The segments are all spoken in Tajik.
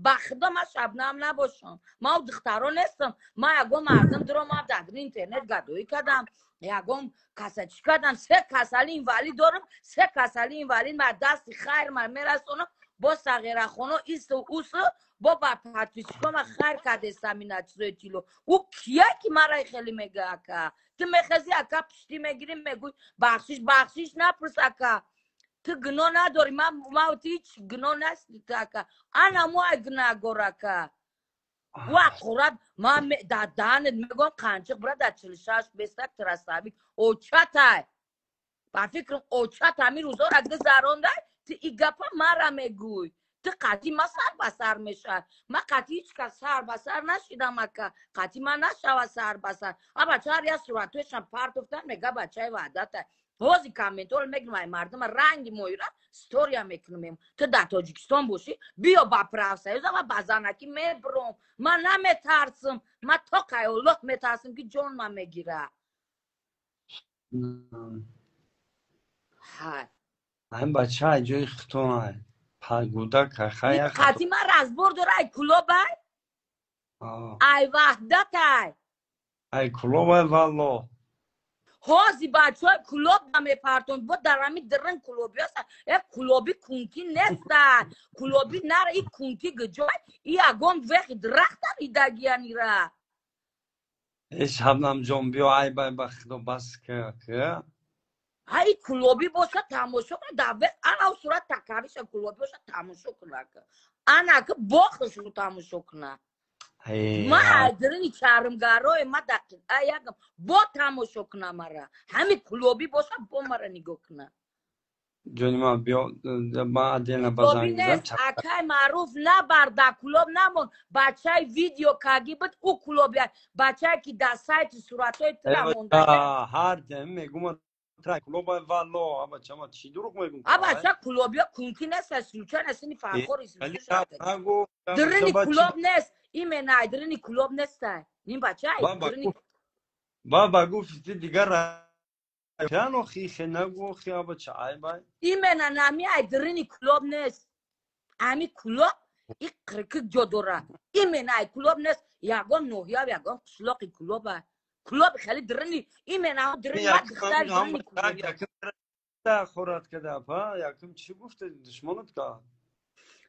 Ба худо, ман Шабнам набошам, ман у духтаро нестам. Ман ягон мардум дуромам, дар интернет гадоӣ кардам, ягон каса чӣ кардам? Се касали инвалид дорам, се касали инвалид. Ман дасти хайр ман мерасонам бо сағирахоно, ису усу, бо ба подписчикома хайр кардестам. Ина чизои тило. Ӯ кия, ки мара хеле мега? Ака, ту мехези, ака, пиштӣ мегирӣ, мегӯй бахшиш. Бахшиш напурс, ака, ту гуноҳ надорӣ. Ма ту ҳеҷ гуноҳ насти ту, ака. Ана мо ай гунаҳгор, ака. Ва қурат ман дар даҳанет мегӯям, қанчиқ бира дар 46 бестак трасавик очатай. Ба фикрам, очат ҳамин рӯзора гузарондай. Ту и гапа мара мегӯй, ту қатъи ма сар ба сар мешавад. Ма қатъи ҳеҷ кас сар ба сар нашидам, ака, қатъи ма нашава сар ба сар. А бача ҳар як суратҳояшам партофтан, мега бачаи Ваҳдата. Ҳози комментҳоро мегирам, ай мардума ранги моира стория мекунем. Ту дар Тоҷикистон бошӣ, биё ба профсоюза, ма ба занакӣ мебуром. Ман наметарсам, ман то қайоллоҳ метарсам, ки ҷон ман мегира. Ҳай. Ҳам бача ай ҷои хитон ай гудак хая. Қатъи ман разбор дора, ай Кулобай, ай Ваҳдатай. Ай Кулобай, валло. Ҳози бачаҳои Кулоб намепартон, бо дар ҳами дирин кулоби аста. Э, кулоби кунки неста, кулоби нара. И кунки гиҷой, и ягон вехи дарахта ридагиянира. Э, Шабнамҷон, биё, ай бай, ба худо, бас ка. Ай кулобӣ боша, тамошо куна. Дар вех ана сурат такариша кулобӣ боша, тамошо куна. Ана ки бохишу тамошо куна. Ма айдирини чармгарое, ма дақиқа ягам бо тамошо куна мара. Ҳами кулобӣ боша, бо мара нигоҳ куна. Ҷони ман, биё, ман отдельно ба занг. Нест, акай Маъруф, набар, дар Кулоб намон. Бачаи видео каги буд, ӯ кулоби, бачае ки дар сайти суратҳои тура монда. Ҳар дем мегум кулоба, валло. Абача, ма чӣ дурӯғ мегум? Абача, кулобиё кунки нест, случайно сини фархор. Дирини Кулоб нест, именно ай дирини Кулоб нестай ним бача. Ба гуфти дигар охи хе нагу, охи, абача, ай бай. Именно нами ай дирини Кулоб нест. Ами Кулоб и қиркик ҷо дора, именно ай Кулоб нест. Ягон ноҳия, ягон қишлоқи Кулоба. Кулоб хеле дирини, именно дирини. Хӯрат када, па якум чӣ гуфта, душмонат ка?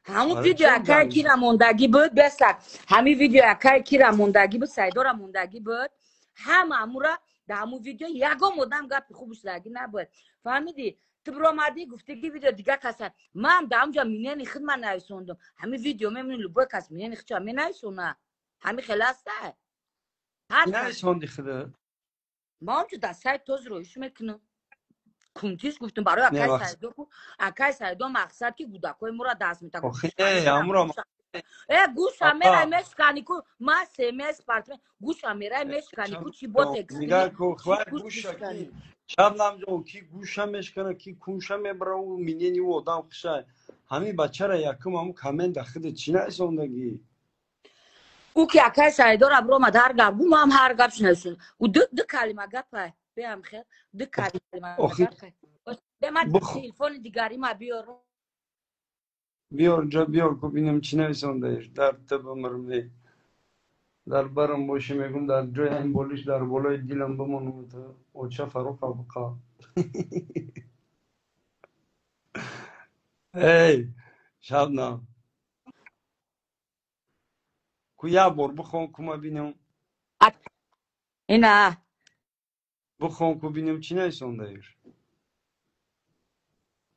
Ҳамун видео акай кира мондагӣ буд, бесак. Ҳамин видео акай кира мондагӣ буд, Сайдора мондагӣ буд. Ҳама ҳамура дар ҳамун видео ягон одам гапи хуб шудагӣ набуд, фаҳмидӣ? Ту биромадӣ, гуфтӣ, ки видео дигар каса. Ман дар ҳамҷа мнение худ ман нависондум. Ҳамин видео мемонӣ, любой кас мнение худча менависона. Ҳамин хеле аста. Нависонди худа? Ман ҳамҷо дар сайт тоз роиш мекунам. Кунтиш гуфтум барои акай Сайдо. Акай Сайдо мақсад, ки гудакҳои моро даст мета. Э, гӯша мерай, мешкани ку. Ма смс партме, гӯша мерай, мешкани ку, чи бо. Шабнамҷон, ки гӯша мешкана, ки кунша мебара, у мнение у одам хушай. Ҳамин бачара якум ҳамун коммента худа чӣ нависондагӣ? Ӯ ки акай Сайдора биромад, ҳар гап гу, ман ҳар гап шинависон. Ӯ ду калима гапай, беам хел, ду калима гапай. Бема телефони дигарима биёрам. Биёр ҷо, биёр ку, бинам чӣ нависондаиш. Дар та бимирм, дар барам боши, мегум, дар ҷои ҳамин болиш дар болои дилам бимонам, оча Фаруха буқа. Эй, Шабнам, ку як бор бихон ку, ма бинам. Ина. Бихон ку, бинам чӣ нависондаиш.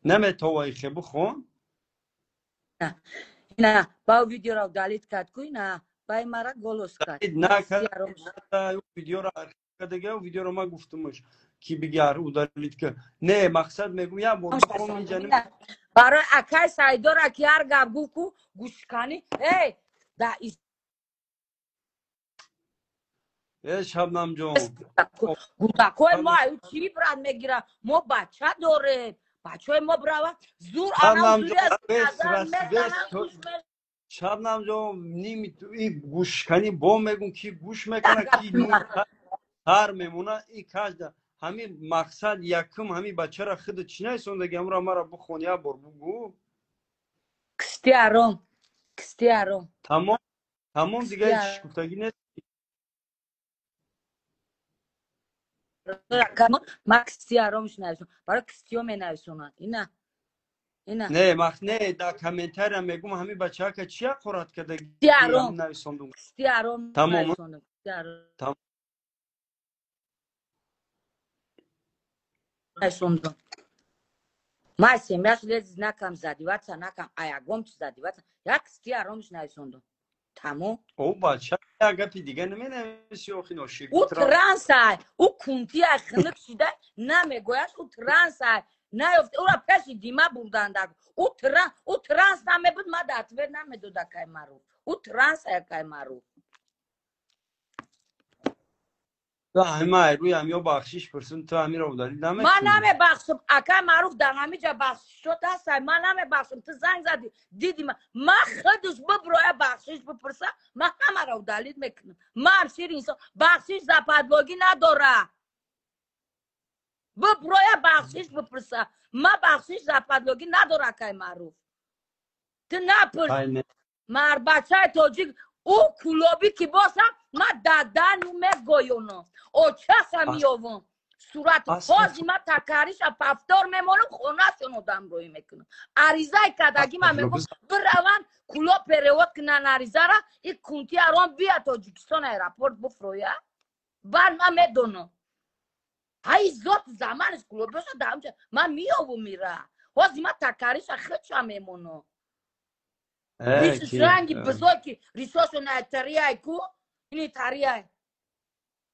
Наметовай хе, бихон. Ина, ба видеоро удалить кард ку, ина бай мара голос кард. Видеоро кардага, видеоро ма гуфтумаш, ки бигар удалить ка. Не, мақсад мегум, як бор бихон инҷа. Барои акай Сайдора, ки ҳар гап гуфт ку, гӯшкани эй да. Э, Шабнамҷон. Гудакҳои мо аю чӣ ибрат мегиранд? Мо бача дорем, бачаҳои мо бирава зур Шабнамҷон, ними гӯшкани бо мегум, ки гӯш мекуна, ки сар мемона и кажда. Ҳамин мақсад якум ҳамин бачара худа чӣ нависондаги, ҳамура мара бихон, як бор бугӯ. Кисти аром. Кисти аром. Тамом, тамом, дига ҳеч гуфтагӣ нест. Ма кисти аромш нависонам. Барои кистиё менависонам. Ина. Ина. Не, мах не, дар комментария мегум ҳамин бачака чи ҳақорат карда? Кисти аром. Нависондум. Кисти аром Тамом. нависондум. Кисти аром. Нависондум. Ма семьяш лез накам задеваться, накам, а ягом чи задеваться. Як кисти аромш нависондум. Тамом. О бача, як гапи дига наменависи охи ношир. Ӯ трансай, ӯ кунтиай хиник шида намегӯяш, ӯ трансай. Наёфт, ӯра пеши дима бурданда. Ӯ транс намебуд, ма да ответ намедод акай Маъруф. Ӯ трансай акай Маъруф. Ту ҳама рӯи ҳамё бахшиш пурсум, ту ҳамиро удалить намекунӣ. Ман намебахшам, акай Маъруф дар ҳамиҷа бахшишот ҳастай, ман намебахшам. Ту занг задӣ, диди ма. Ма худаш биброя бахшиш бипурса, ман ҳамаро удалить мекунам. Ман шири инсон, бахшиш западлогӣ надора. Биброя бахшиш бипурса, ма бахшиш западлогӣ надора акай Маъруф. Ту напурс. Марбачаи тоҷик, ӯ кулобӣ ки бошам, ма дадану мегоёнам. Очаша меёвам. Сурат ҳози ма такариша пафтор мемонам, хонашон одам рӯй мекунам. Аризаи кардагӣ ма мегӯм, бираванд кулоб перевод кунанд аризара, и кунти арон бия Тоҷикистон аэропорт буфроя. Баъд ман медонам. Ҳай зот заманаш кулоб боша дар ҳамҷа ман меёвум ира. Ҳози ма такариша худша мемонам. Риши ранги бузург ки ришошон ай тариай ку, ини тариай.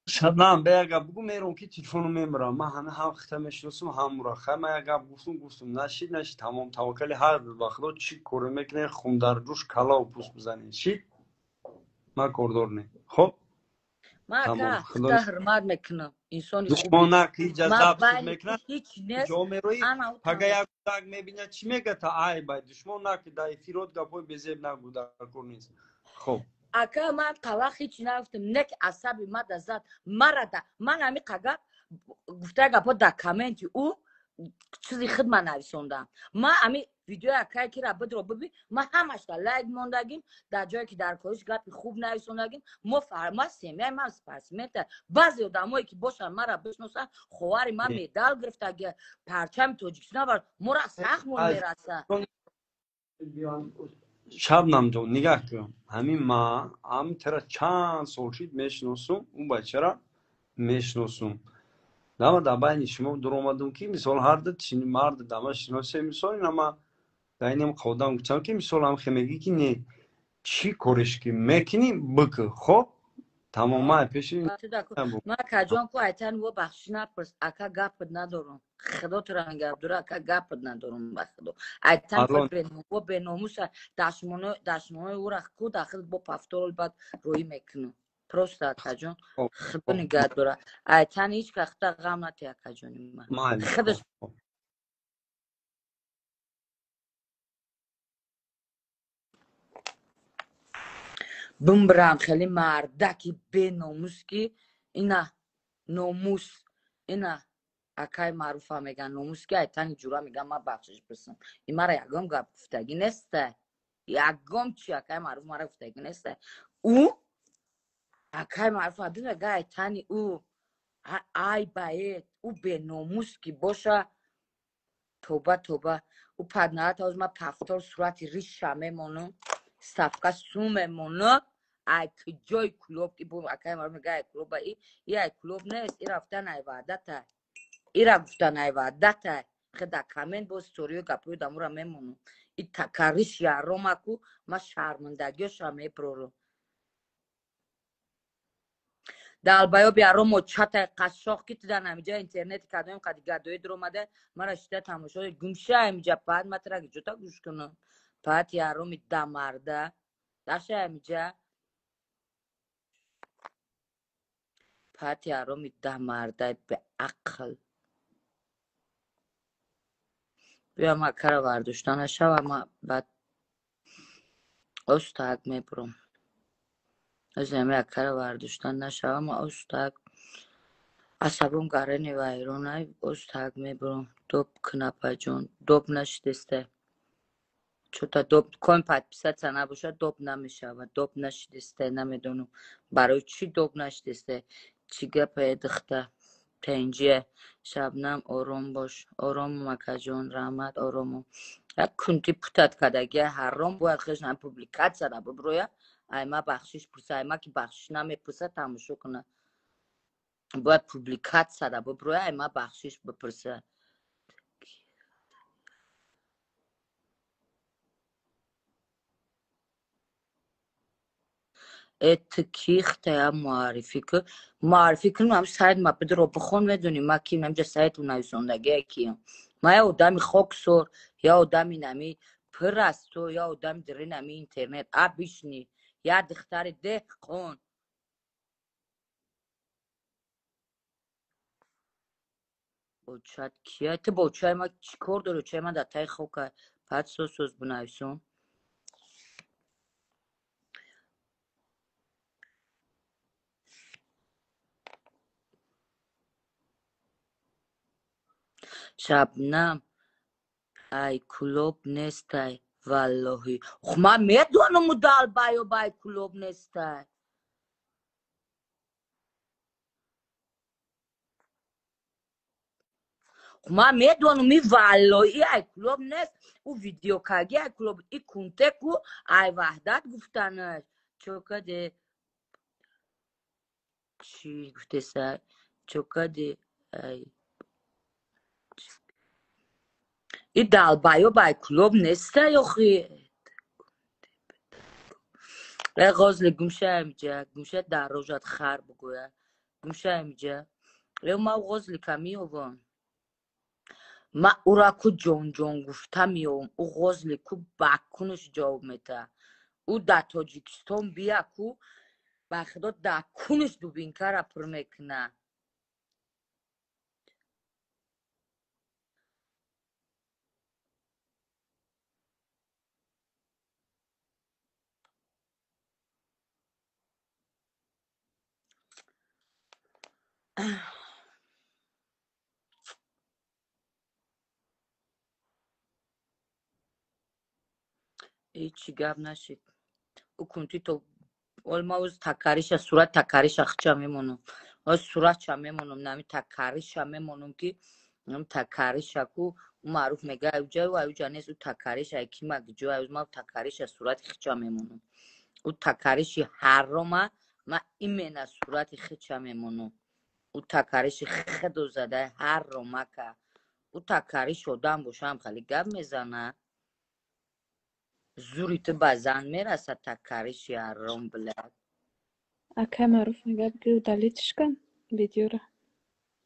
Шабнам, бе як гап бугу, мером ки телефону мемирам. Ман ҳама ҳам хита мешиносум, ҳам мура. Хай ман як гап гуфтум, гуфтум. Нашид, нашид, тамом, таваккали ҳар ба худо чӣ коре мекунед, хун дар ҷӯш калаву пӯст бизанед. Шид? Ман кордор не. Хоб? Ман ака хита ҳурмат мекунам. Инсони хуб. Душмон на ки иҷа Ман запис байни мекунад, ҳеҷ нест. ҷо мероӣ, Ана ӯ пага тамом. як кӯдак мебинад, чӣ мегӯяд? Та ай бай, душмон на ки дар эфирот гапҳои безеб нагӯ, дар кор нест. Хоб. Ака ман қавақ ҳеҷ нагуфтам, не ки асаби ма да зад, мара да, ман ҳами қага гуфта гапҳо дар комменти ӯ чизи худ ман нависондам. Ман ҳами видеои акае ки ра бидро биби, ман ҳамашда лайк мондагим, дар ҷое ки дар кориш гапи хуб нависондагим, мо ма семьяи ман спортсмента. Баъзе одамое ки бошанд мара бишносанд, ховари ман медал гирифтаги, парчами Тоҷикистон бар мора сахт мон мераса. Шабнам ҷон, нигаҳ кун. Ҳамин ма ҳам тара чанд сол шид мешиносум, ӯ бачара мешиносум. Дама дар байни шумо дуромадум ки мисол ҳарду марду дама шиносе, мисол ина ма дар инам қодам гуфтам ки мисол ҳам хе мегӣ ки не, чӣ кореш ки мекунӣ бикӯ. Хоб, тамом, ман пеши Ма акаҷон ку айтан во бахшиш напурс, ака гапат надорум. Худо тура мегӯяд, дура ака гапат надорум ба худо. Айтан во беномуса дашмонои ӯра ку дахил бо пафтор баъд рӯӣ мекунам. Просто акаҷон худо нигаҳ дора. Айтан ҳеҷ ка худа ғам натӣ акаҷони ман. Худаш бимбирам хеле мардаки беномус ки ина номус, ина акай Маъруфа меган номус ки айтани ҷура меган ман бахшиш пурсам. Ин мара ягон гап гуфтагӣ неста. Ягон чи акай Маъруф мара гуфтагӣ неста. Ӯ акай Маъруф адин мега айтани ӯ ай баед, ӯ беномус ки боша, тоба тоба. Ӯ паднаат ҳоз ман пафтор сурати риша мемонам, ставка сум мемонам. Ай куҷои клуб ки бу акай Маъруф мега ай клуба и ай клуб нест, и рафтан ай ваъдата. Ира гуфтан ай ваъдата. Хеда коммент боз сториё гапҳои дамура мемонам. И такариш яромаку ма шармандагиёша меброрам. Далбаёби аромо чатай қашшоқ ки ту дар ҳамиҷа интернети кадоем қади гадоӣ дуромада мара шида тамошо гумша ҳамиҷа паат ма тара ҷота гӯш кунам. Паат яроми дамарда даша ҳамиҷа паат яроми дамарда беақл. Биё ма кара вардошта нашава, ма баъд остак мебурам. Озами акара вардошта нашава, ма остак асабом гарани вайронай, остак мебурам. Доб кунапаҷон, доб нашидесте. Чё-то доб коин подписаться набошад, доб намешавад. Доб нашидисте, намедонам. Барои чӣ доб нашидисте? Чӣ гапе, духта? Тенҷие. Шабнам, ором бош. Оромум, акаҷон, раҳмат, оромум. Як кунти путат кардагия ҳаром бояд хеш на публикатсияра биброя. Ай ма бахшиш пурса, ай ма ки бахшиш намепурса, тамошо куна. Бояд публикатсияра биброя, ай ма бахшиш бипурса. Э, ту ки хтая муаррифӣ ку? Муаррифӣ кунам, ҳам сайт ма бидро бихон, медонӣ ма ким, ҳамҷа сайту нависондагия киям. Ма я одами хоксор, я одами нами пир асту, я одами дирин ами интернет. А бишни, я духтари деҳқон. Бочат кия? Ту бочаи ма чӣ кор дорӣ? Очаи ма дар таи хока. Баъд соз соз бинависон. Шабнам, ай кулоб нестай, валлоҳи. Ох, ман медонам у далбаёб ай кулоб нестай. Ман медонам и валлоҳи ай кулоб нест. У видеокаги ай кулоб, и кунтеку ай ваҳдат гуфтанаш. Чокаде чӣ гуфтеса? Чокаде ай и далбаёб ай кулоб нестай охи. Э ғозли гумша амҷа, гумша дар рожат хар бугӯя. Гумша амҷа. Э ма ғозлика меёвам. Ма ура ку ҷонҷон гуфта меёвам. Ӯ ғозли ку ба кунаш ҷавоб метаҳад. Ӯ дар Тоҷикистон бия ку ба худо дар кунаш дубинкара пур мекунад. Ҳечи гап нашид. Ӯ кунти то ол ма оз такариша сурат такариша хича мемонам. Оз суратша мемонам, нами такариша мемонам ки нам такариша ку ӯ маъруф мега ай уҷа ӯ ай уҷа нест, ӯ такариша ай кима гиҷо ай ма такариша сурати хича мемонам. Ӯ такариши ҳарома ма именно сурати хича мемонам. Ӯ такариши хидо задаи ҳаромака. Ӯ такариш одам бошам хеле гап мезана. Зури ту ба зан мерасад такариши ҳаром, блядь. Акай Маъруф мега бигӯ удалить кун видеоро.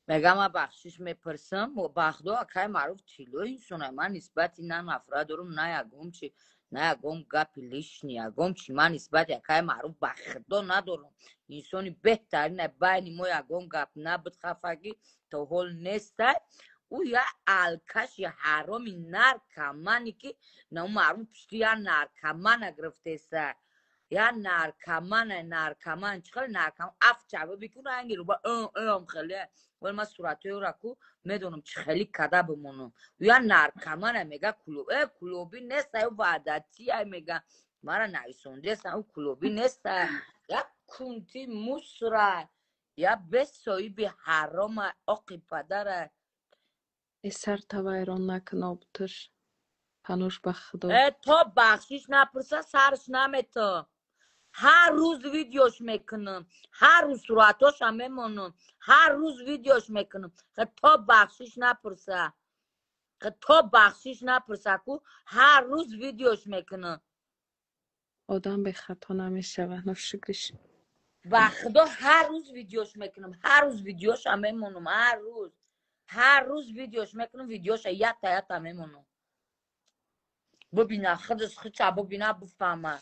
Мега ман бахшиш мепурсам, ба худо акай Маъруф тиллои инсона. Ман нисбати на нафрат дорам, на ягон чи, на ягон гапи лишний, ягон чи ман нисбати акай Маъруф ба худо надорам. Инсони беҳтарин байни мо ягон гап набуд, хафагӣ то ҳол нестай. Ӯ я алкаши ҳароми наркомане ки на маъруф пушти я наркомана гирифтеса. Я наркомана, наркоман, чӣ хеле наркоман афчаба бикуна анги руба ам хеле. Вале ман суратҳои ӯра ку медонам чӣ хеле када бимонам. Ӯ я наркомана мега кулоб, э кулобӣ нест, ай ваъдатӣ ай мега. Мара нависондеса, ӯ кулобӣ нест. Я кунти мусра, я бесоиби ҳарома, оқи падара. Э сарта вайрон накун, обтуш. Панош ба худо. Э то бахшиш напурса сарш намета. Ҳар рӯз видеош мекунам, ҳар рӯз суратҳоша мемонам, ҳар рӯз видеош мекунам. То бахшиш напурса, то бахшиш напурса ку ҳар рӯз видеош мекунам. Одам бехато намешавад, ношукриш. Ба худо ҳар рӯз видеош мекунам, ҳар рӯз видеоша мемонам, ҳар рӯз. Ҳар рӯз видеош мекунам, видеоша ята ята мемонам. Бубина худаш хича бубина бифаҳма.